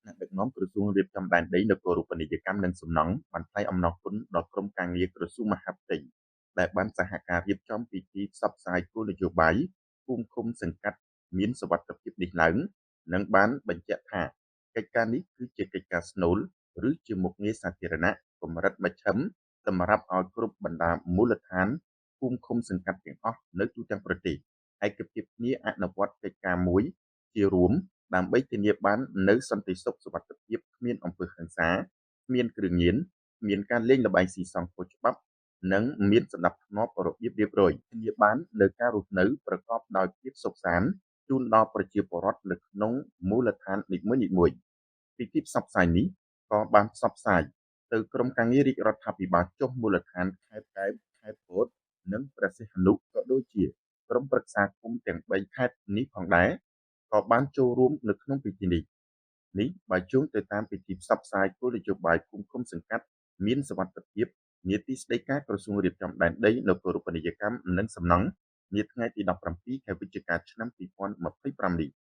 ថ្នាក់ដឹកនាំក្រសួងរៀបចំដែនដីនគរូបនីយកម្មនិងសំណង់បានថ្លែងអំណរគុណដល់ក្រុមការងារក្រសួងមហាផ្ទៃដែលបានសហការរៀបចំពិធីផ្សព្វផ្សាយគោលនយោបាយភូមិឃុំសង្កាត់មានសុវត្ថិភាពនេះឡើងនិងបានបញ្ជាក់ថាកិច្ចការនេះគឺជាកិច្ចការស្នូលឬជាមុខងារសាធារណៈកម្រិតមជ្ឈិមសម្រាប់ឲ្យគ្រប់បណ្ដាមូលដ្ឋានភូមិឃុំសង្កាត់ទាំងអស់នៅទូទាំងប្រទេសឯកភាពគ្នាអនុវត្តកិច្ចការមួយជារួមដើម្បីធានាបាននូវសន្តិសុខសុវត្ថិភាពគ្មានអំពើហិង្សាគ្មានគ្រឿងញៀនគ្មានការលេងល្បែងស៊ីសងខុសច្បាប់និងមានសណ្ដាប់ធ្នាប់របៀបរៀបរយធានាបាននូវការរស់នៅប្រកបដោយភាពសុខសាន្តជូនដល់ប្រជាពលរដ្ឋនៅក្នុងមូលដ្ឋាននីមួយៗពិធីផ្សព្វផ្សាយនេះក៏បានផ្សព្វផ្សាយទៅក្រុមការងាររាជរដ្ឋាភិបាលចុះមូលដ្ឋានខេត្តកែបខេត្តពោធិ៍និងព្រះសីហនុក៏ដូចជាក្រុមប្រឹក្សាឃុំទាំង3ខេត្តនេះផងដែរក៏បានចូលរួមនៅក្នុងពិធីនេះនេះបើយោងទៅតាមពិធីផ្សព្វផ្សាយគោលនយោបាយភូមិឃុំសង្កាត់មានសុវត្ថិភាពនាទីស្តីការក្រសួងរៀបចំដែនដីនគរូបនីយកម្មនិងសំណង់នាថ្ងៃទី17ខែវិច្ឆិកាឆ្នាំ2025នេះ។